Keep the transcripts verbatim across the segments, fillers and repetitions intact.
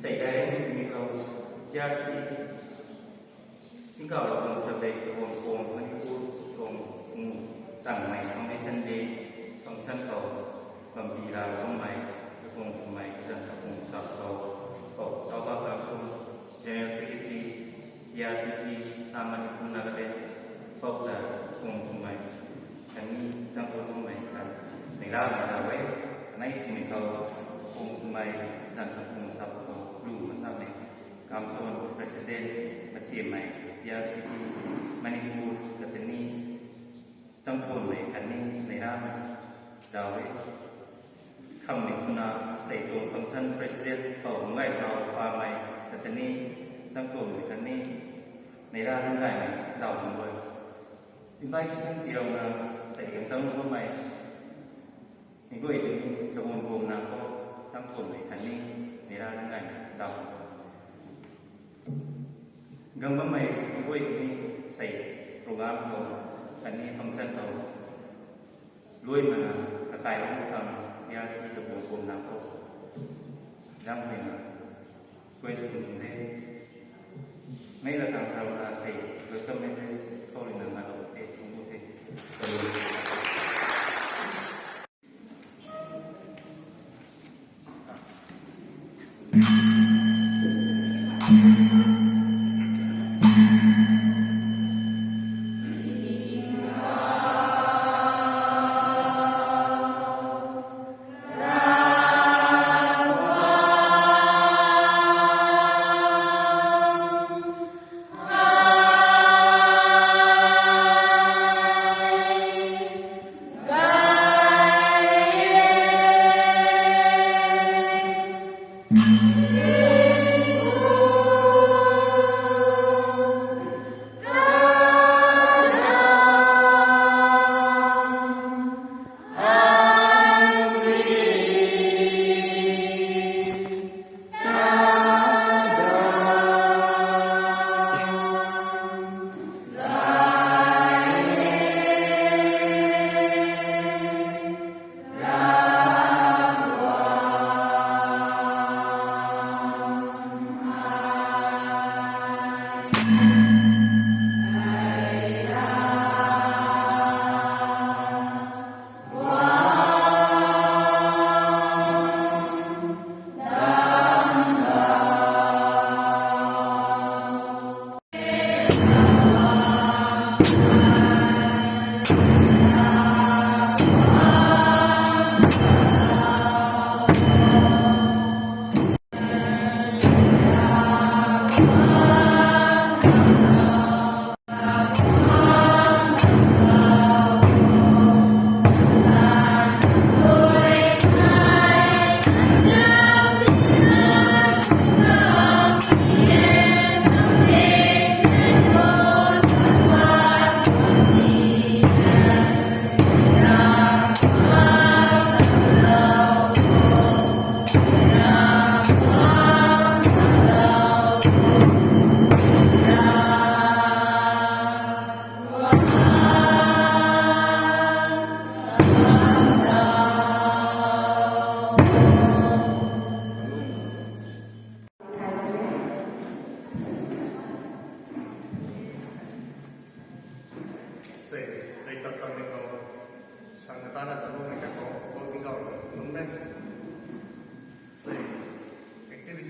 Sei dai mi khou, T R C, tingkauh lou tuang sabei chabuan pang Manipur tuang pung tangmei Foundation Day function khou, bampi la bammei, chabuan swmei, kazan sa pung sa khou, khou Chauba Kamson, General Secretary, T R C P, Assam Manipur Nagaland, khou ta chabuan swmei, khatni zangkho bammei khat, neihlamei la e, kanei swmei khou, chabuan swmei, kazan sa pung sa khou, lu masamei, Kamson President, mathiammei, T R C P, Manipur, khatni, zangkho mei khatni, neihlamei, daw e. Khamni swna, sei tuang function President khou ngai khou pamei, khatni, zangkho mei khatni, neihla zanggaymei, daw bam e. Invitation tiilouna, sei gang tang bammei, mi guay tei ni chabuan pumna khou, zangkho mei khatni, neihla zanggaymei, daw. Gang bammei, mi guay tei ni sei program khou, khatni function khou, luai mana, kakai bam khang, T R C chabuan pumna khou, zang tina, guay sw tung de. Mei la tang sa runa sei, welcome address khou rui na ngalou the, tung bu the.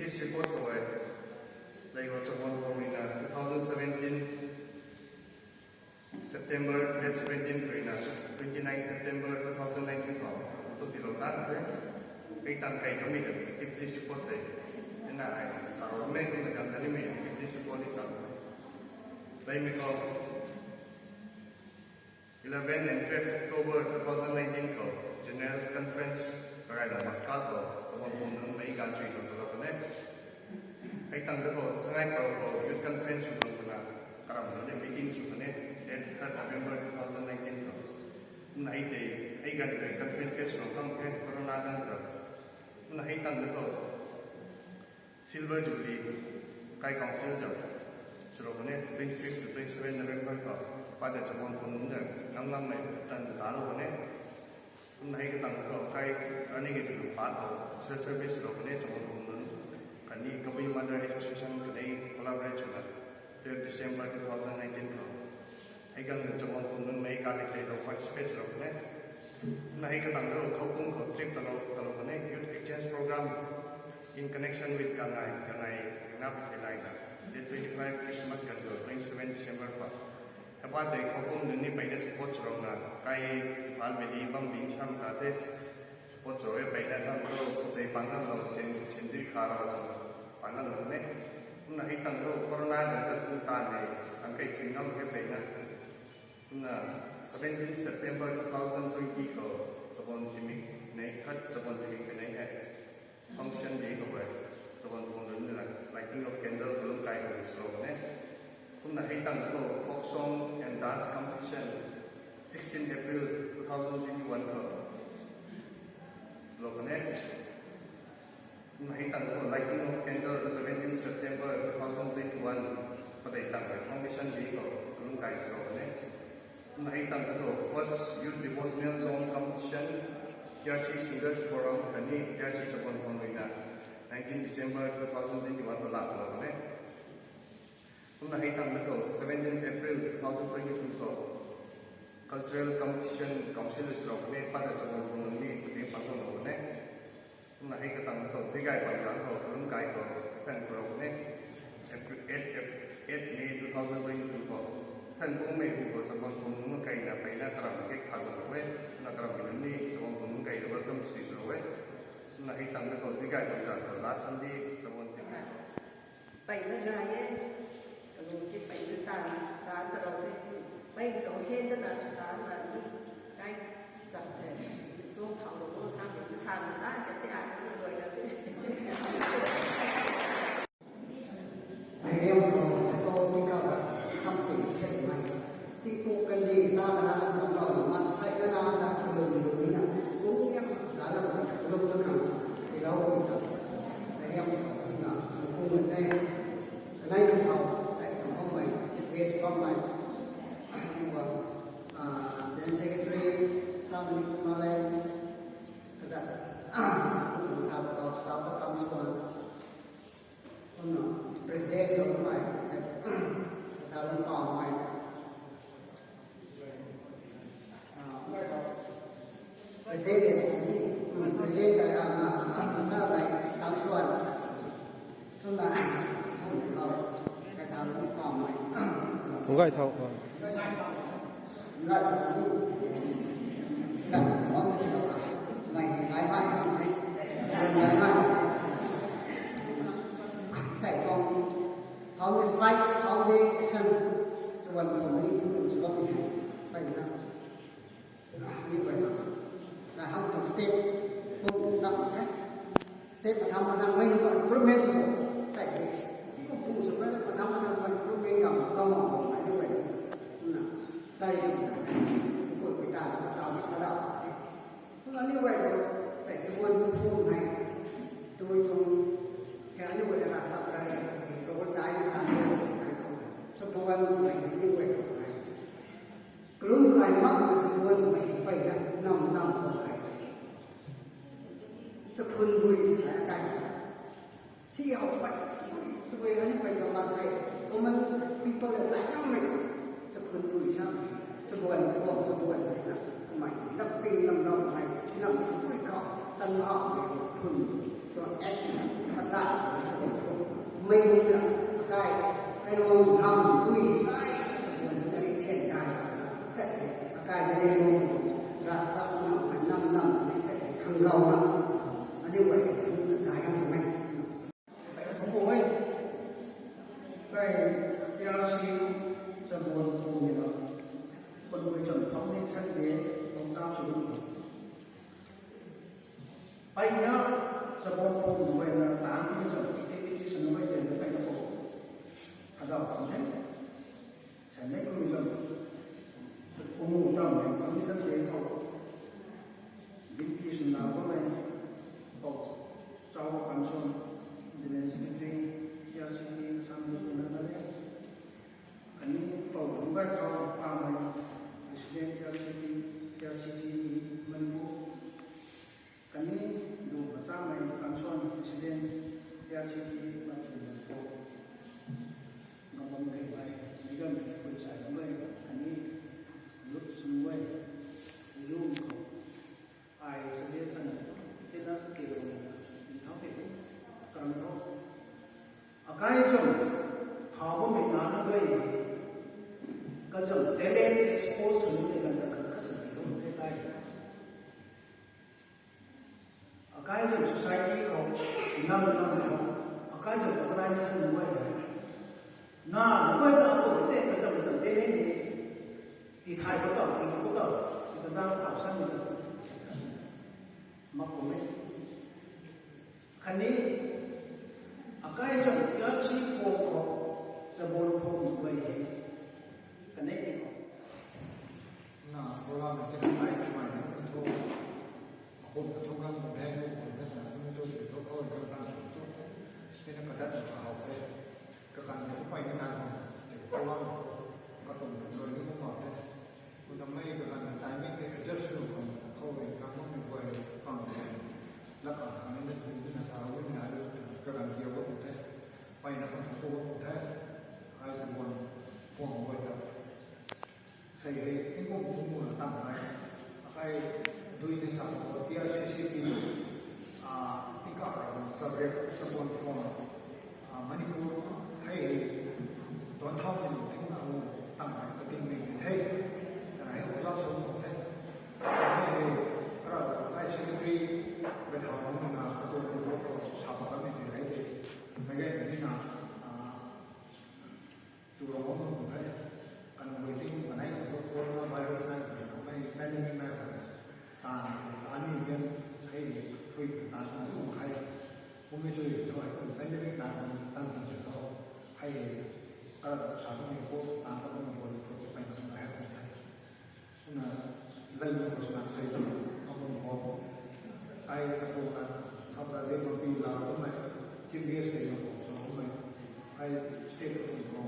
This report ko e, like, Chabuan Phung ruina two thousand seventeen September, date seventeen ruina twenty-nine September two thousand nineteen khou tu tilou ta na the. Kei tang kei kamei activities report te. Ina ai sa rou mei, ina kan ni mei activities report ni sa rou mei. Lai mei khou eleven and twelve October two thousand nineteen khou General Conference karai la Moscow khou Chabuan Phung nunc mei ganv chui khou talou kan e. Hei tang da khou Sangai Pro khou Youth Conference sw khang swna karam nunc ni meeting sw kan e, date third November two thousand nineteen khou. Kumna hei tei, hei ganv tei conference ke sw khang the, corona ganv tei. Kumna hei tang da khou Silver Jubilee, kai council zam, swlou kan e, twenty-fifth to twenty-seven November khou, pa tei Chabuan Phung nunc na ngam ngam mei tan talou kan e. Kumna hei katang khou kai ani ke tu pa khou social service swlou kan e Chabuan Phung nunc. Khatni Kabui Mother Association kanei collaborate swna twelve December two thousand nineteen khou. Hei ganv Chabuan Phung nunc mei kali tei tu participate swlou kan e. Kumna hei katang khou Khoukum khou trip talou, talou kan e, youth exchange program in connection with Gangai, Gangai, Gangai Pathei Lai na. Date twenty-five Christmas ganv khou twenty-seven December pa. Hei pa tei Khoukum nunc ni peyna support swlou na, kai Imphal Valley bam bing sam ta the. Support swlou e, peyna sam khou, khou tei pang kan lou, sin, sin dui kha rou, pang kan lou kan e. Kumna hei tang khou corona ganv ta tu ta ne, tang kei chui ngam khe peyna. Kumna seventeen September two thousand twenty khou, Chabuan Timik nei, third Chabuan Timik nei hei. Function day khou e, Chabuan Phung nunc na lighting of candle kalum kai khou swlou kan e. Kumna hei tang khou folk song and dance competition, sixteen April two thousand twenty-one khou swlou kan e. Kumna hei tang khou lighting of candle, seventeen September two thousand twenty-one, padeih tang khou Foundation Day khou kalum kai swlou kan e. Kumna hei tang khou first youth devotional song competition, T R C Singers Forum khatni T R C Chabuan Phung ruina nineteen December two thousand twenty-one khou lak lou kan e. Kumna hei tang khou seventeen April two thousand twenty-two khou cultural competition council swlou kan e, pa tei Chabuan Phung nunc ni pating pang lou kan e. Kumna hei katang khou, tigay pang zang khou, kalum kai khou, than khou rou ne, April eight, eight May two thousand twenty-two khou, than bung mei hu khou, Chabuan Phung nunc kaina peyna karam kek khat lou e, na karam nunc ni, Chabuan Phung nunc kaina welcome sui lou e. Kumna hei tang khou, tigay pang zang khou, last Sunday, Chabuan Phung nunc Peyna gay e. Kalung ki peyna tan, tan ta rou the. Pey zauc hen ta na, tan ta ni. Kai zam the. Zung thau lou bo, sam lou, sa na tan ka ti ai, na loi na ti. Miriam ko, ko ti ka ba, something, check my. Tingpuk kandih ta na na na na na, maansei na na na, kalung lung na, kung yak ta na na, kalung na na, tilou na na. Miriam ko na, kung na na, kanei na na, sei na bammei, west bammei, ni wa, ah, General Secretary, South Manipur Malay, kazat, ah, sa pa, sa pa, sa pa, kam suan. Kumna, President lou mai, President lou mai. Ah, President, hmm, President ai na, masa mai, tam suan. Kumna, lou, President lou mai. Tung gai thau, ah. Foundation, Chabuan Phung ni pu sua ni hai, pai na. Ni pai na. Na how to step, pu tam hai. Step patham patham mei ni ko improvement sw sai de. Pu pu sw pai patham patham mei improvement kam kam ma ko mei ni wei. Na sai sw ko ko ta ta ta mi sa da. Kumna ni wei ko sai sw wan pu mei. Tu tu. Kya ni wei na sa ra ni. Ko ko dai na ta ni. Sw pu wan mei ni wei ko mei. Kalum kai mak na sw wan mei pai na nam nam ko mei. Chakhun bui sa kai. Si hau pai, ui, tu bai ani pai ka ma sai, common people le tai nam mei. Chakhun bui sa, chabuan, chabuan, chabuan na, kamei, dap ping nam nam mei, nam ui ka, tan ha mei, khun, to action, pata, Mei kum ta, akai, kai luang nam tui, kai, kai, kai, set, akai zane luang, rasa nam, nam, nam, set, khang lau na, ani wai, kum ta kai kan mei. Kai thong ko hei, kai, T R C, Chabon pu ni na, kum kai cham thong ni set de, thong cham su ni. Pai na, Chabon pu ni wai na, tan ni cham, ki, ki, ki, sa na wai de, kai na ko. Sa dau thong de. Sa nei kum ni cham. Kum tam de, kum ni set de ko. Bin ki suna ko mei. Ko. Chao Kanson, General Secretary, T R C P, Assam ni na na de. Kani Pou Lungbai Thau Pamei, President T R C P, T R C C P Manipur. Kani Lu Machamei Kanson, President T R C P Manipur. Gabam kei bai, ligam kei pui sai lung bai, kani Lut Sung Wei, Lu Khou. Ai suggestion tina kilo ni thau te, karam thau. Akai cham, thau bammei na na dui, kacham talent expose sw ni kan ta kan ka sw ni lo te kai. Akai cham society khou, nam nam khou, akai cham organization ni wai hai. Na, na wai na ko te kacham kacham talent ni. Ti thai ko tau, ti ko tau, ti ta dang tau san ni. Mak ko mei. Khatni, akai zang T R C pu khou, Chabon pu ni guay hei. Kanei ni khou. Na, program na tina nai chuai na kum thu, akum na thu gang kum the, kum the na, kum thu ti thu khou, gang gang kum thu. Tina kadat na khou the. Kakan ni kum pai ni nai bam, ti program, katum na loi ni kum bam the. Kum ta mei kakan na timing te adjust sw bam, khou e, kang bam ni guay, pang the. Laka kani na tui na sa rui na lu, kakan kiu bam the. Pai na kum thu bam the. Ai Chabon pu guay ta. Sei hei, tingkum tingkum na tang nai. Akai dui ni sa ko T R C C P, ah, tingkauh rui sa rek, Chabon phone, ah, Manipur, hei hei, tuan thau ni tingkum tang nai, kating ni the. Tana hei, ula sung ko the. Hei hei, kara akai secretary, bai thau ni na, katuang ni ko sa pa ni the hei the. Mei gay ni na, ah, Chu rau bam kum the, kan waiting, kanei kum thu coronavirus nai kum the, mei pandemic nai kum the, tan, tan ni gen, hei, thui, tan kum kum the, kum mei chui, chui, kum pandemic nai kum, tan kum chui thu, hei, kara ta sa kum ni ko, tan kum ni ko, thu, pai na kum the, kum the. Na, lei ni ko sna sei kum, akum ko. Ai ta ko na, sabra de ma pi la ko mai, chim ye sei na ko so ko mai. Ai state ko ko,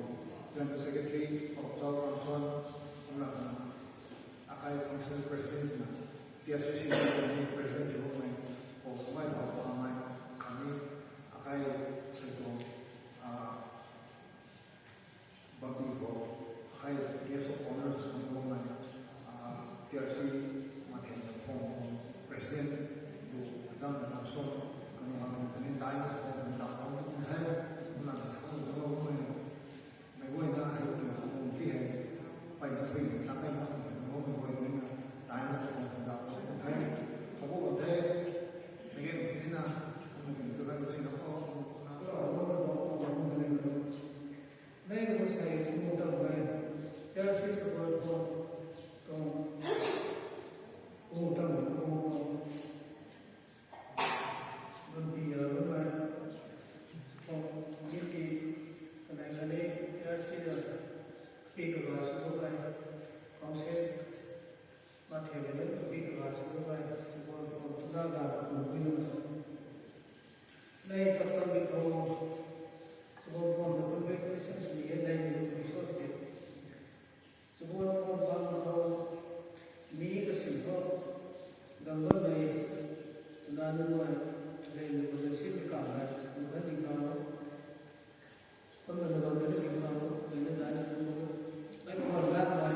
General Secretary, Pou Zau Kanson, ko na na. Akai Council President na, T R C C ni President ko mai, ko mai da ko mai, kami, akai sei ko, ah, Bampi khou, akai guest of honour sw bam tuang nai, ah, T R C Mathen Phone President, bu azam na Council, kanu ma tuang tani dai na sw bam tuang tang bam tuang the, kumna sa tuang tuang bam mei, mei guay na hei tuang tuang ti hei, pai na thui na kai na tuang tuang bam mei guay na dai na sw bam tuang tang bam tuang the, khou bam the, mei guay na, kumna tuang tuang tuang na khou, kumna, Nei na masei pu tam nai, T R C Chabon pu tuang pu tam na pu tuang, Bampi ya lu nai, Chabon ni ki, kanei kanei, T R C ya, pi kaga sw lu nai, Council, Mathen ni pi kaga sw lu nai, Chabon pu tuang tuna ga pu pu lu nai. Nei tak tam ni khou, Chabon phone na congratulations ni e nei ni tu so te. Chabon phone bang khou, mi ka sim khou, gang bam nei, na nu mai, rei ni ko na sim ni kam nai, nu kan ni thau. Kum na na bam ni ni thau, ni na dai ni ko. Nei phone bang nai.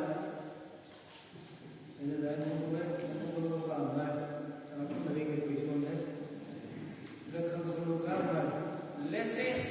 Ni na dai ni ko mai, ni ko kam nai. Sa kum na rei ni ko so nai. Ga khang ko kam nai. Latest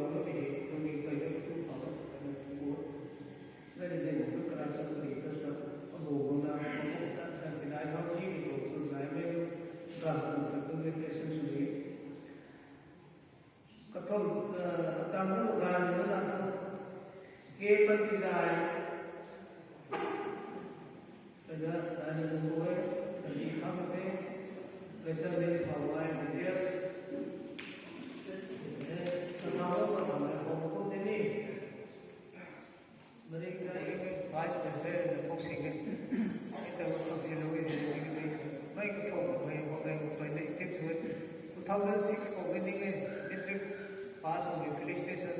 bam bam ni, bam ni kai ni tu thau na, na tu mo. Na ni dei mo tu kara sa tu ni sa ta, abo bam na, abo ta ta ki dai thau ni ni tu su dai me, ga tu ta tu ni pe sen su ni. Kathum, eh, katam tu ga ni na tu, ke pan ki zai. Kaja, tani tunggu e, tani kham te, kaisa le phau ai, kajias. Eh, kathau kathau le hou kum te ni. Mari zai, vice president na phok sing e. Ita phok sing lo e, sing e, sing e. Mai kathau mai, hou mai, hou mai, na tip sui. Two thousand six ko ke ni e, matric pass hou e, felicitation.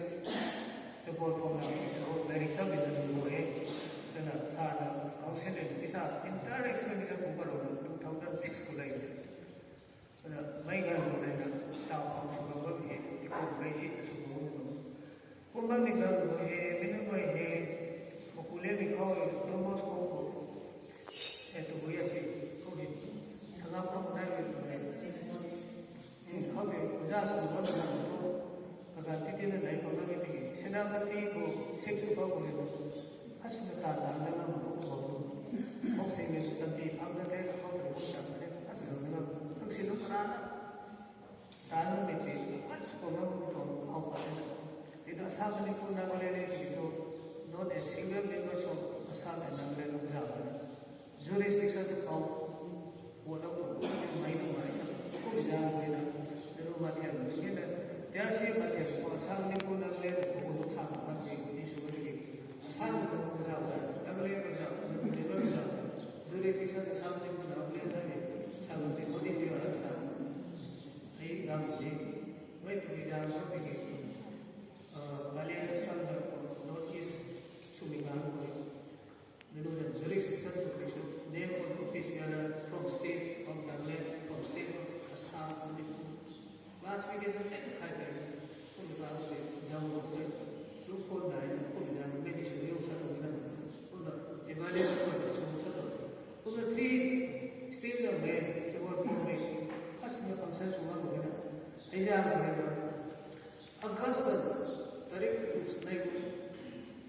Support program ni sw, lairik sa bin na nunc bo e. Twna sa na, council le pisa, entire expenditure kum karou na two thousand six khou lei. Twna mei ganv khou lei na, tau khou sw bam bam e, tikum kai si na sw bam bam. Kum bam ni ganv khou e, mi nunc guay he, khou ku le mi khou e, Don Bosco khou. E tu bui a si, khou ni, sangam khou nai bui e. Khou tei, oja sw bam na tu, kagan titi na nai bam na tiki, Senapati khou, sip sw bam bam na, asina ta ta na ngam khou bam bam. Khou si ni, tampi pham na te, khou tei, khou tam na te, asina na ngam, khou si lu kara na. Ta na ni ti, asina khou ngam khou, khou pa na. Ti tu Assam ni khou na le ni ti tu, not a single member from Assam and Nagaland lung zau na. Jurisdiction tu khou, wo lou tu, mai tu mai sa, kum zang mai na, na lu ma thiam ni na, T R C ma thiam khou, Assam ni khou Nagaland khou, khou lung sa ma kan ji, ni sw ni. Assam khou lung zau na, Nagaland khou zau, Manipur khou zau, jurisdiction Assam ni khou Nagaland sa ni, sa ma ti khou ni ji wa sa. Hei gam ni, mai tu zang sa ni, ah, Kalian Assam na khou, North East, sw mi gang khou ni. Nunc zan jurisdiction provision, name of office bearer from state of Nagaland, from state of Assam, Manipur. Classification and khai khai. Kum ta kum dam kum, kum dai, kum dam, many solution kum dam. Kum da, evaluate kum da solution kum. Kum da three state of me, so what kum me, as the concern solution kum da. Hei zang kum da. August tarik snei kum,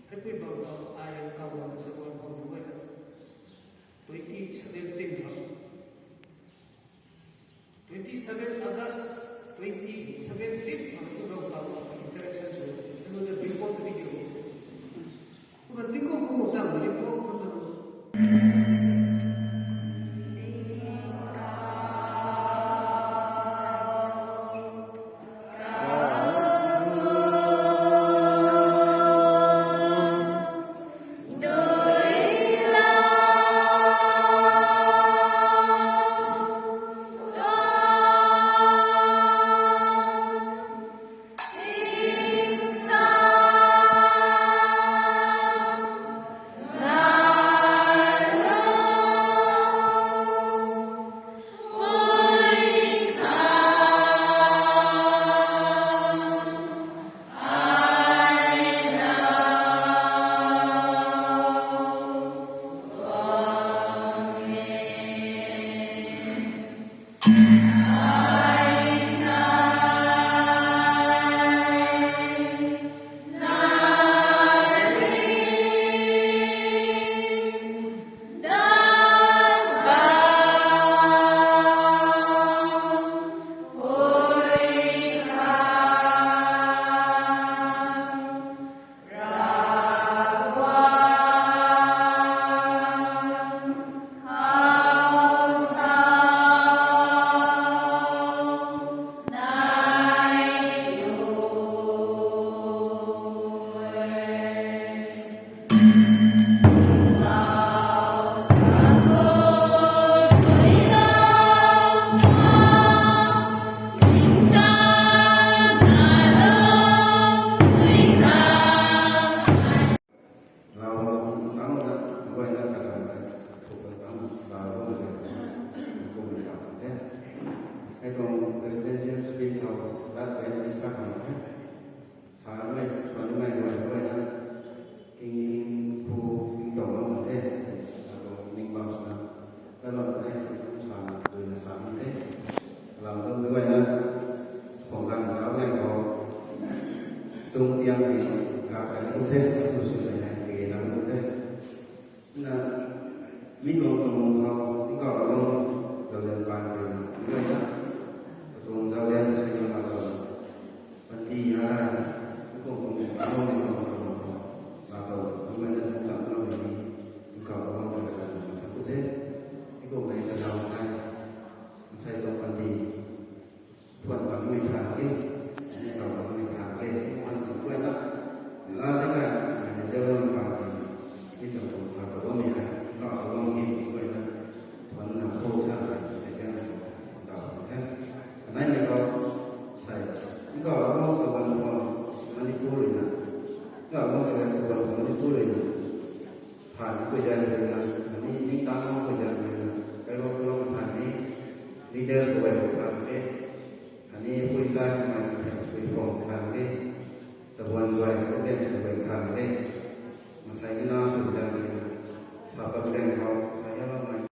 hei pui bam khou, ai kau bam sa bam khou nunc e. Twenty seventeen khou. Twenty seven August twenty seventeen khou, nunc rau kau bam interaction sw. Nunc na report ni kiu. Kumna tingkum kum tang report kum. Lau tang na, guayna kathang na, thuk na tang, lau na, kum na tang te. Hei tuang presidential speech khou, lat pen ni sa khang te. Sa mei, suan mei, guay, guayna, king, king, phu, Zan rui na, ani ningtang nunc khou zan rui na, kailou kailou than ni, leaders khou bai khou than de, ani pui sa swmei than pui khou than de, sabuan guay, khou den swmei than de, masai ni na sw zan rui na, sa pat den khou, sa ya lamei.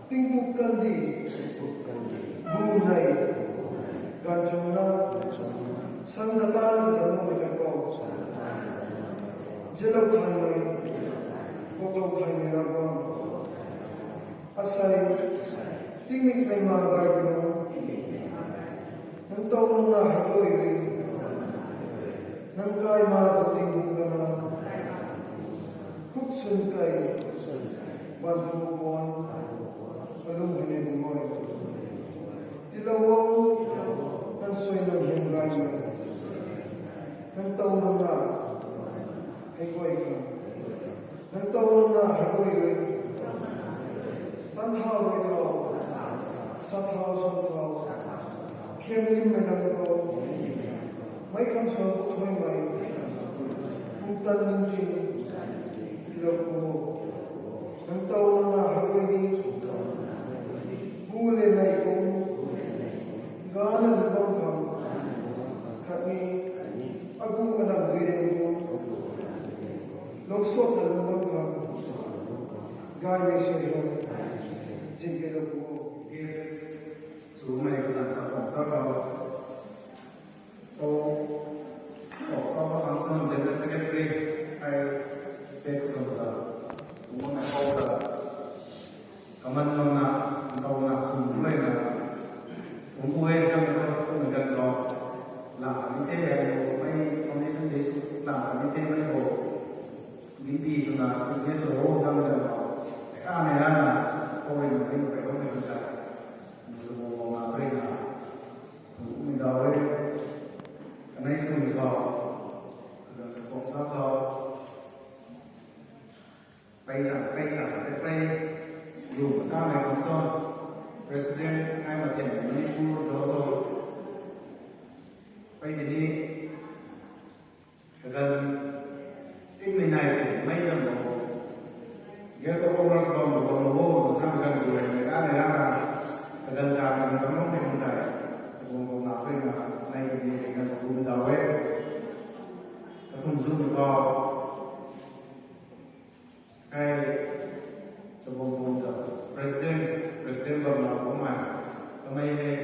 Tingpuk kandi, bu nei, ganchung na, sang kata dammei kaikou, zilou thaymei, koklou thaymei Ravguangc, asei, tingmik pei ma gay kanu, nang tow nang na heipui rui, nang kai ma khou tingpuk lana, khuk swn kei, ban phu puan, kalum hei ni bungoi. Tilou o, nang suai nang hiam gaymei, nang tow nang na, heipui khang. Nang tow nang na heipui rui. Tan thau rui thau. Sa thau, swn thau. Khiam limmei nang khou. Meic khang suan thuaimei. Pumtan ningting. Tilou pu. Nang tow nang na heipui ni. Bu le nei kum. Gana lu bam khang. Khatni. Agu alam dui reng kum. Lou suak na lu bam khang. Gaymei suaihiam. Zin kei lou pu. Sumei kazan sa khou sa khou. O, o, o, function general secretary, ai state khou ta, kumna khou ta, kaman nang na, ntaw na, sum mei na, kum bu hei zam na, kum na gan khou, lang ni the, ai, mei foundation day sw, lang ni the, mei khou, bimbi sw na, sw ni sw ho, zam na, ka ni na na, khou rui na, mei khou rui na, sw ho, ma, khou rui na, Kumna daw e, kanei sw ni khou, kazan sa khou sa khou, pei sa, pei sa, pei pei, lu sa mei khou sa, president, ai ma thian mei Manipur, Johto, pei tini, kaganv, tingmei nai se, mei zam bo. Guest of honors bam bo, bam bo, sa kaganv bu rui, mei ra, mei ra na, kaganv sa, kaganv bam bo, mei hang tai. Chubang bo na, pui na, nai tini, kaganv sa bu daw e. Kathumh sw ni khou. Kai, chabang bam za, president, president bam na bam mei, kamei hei,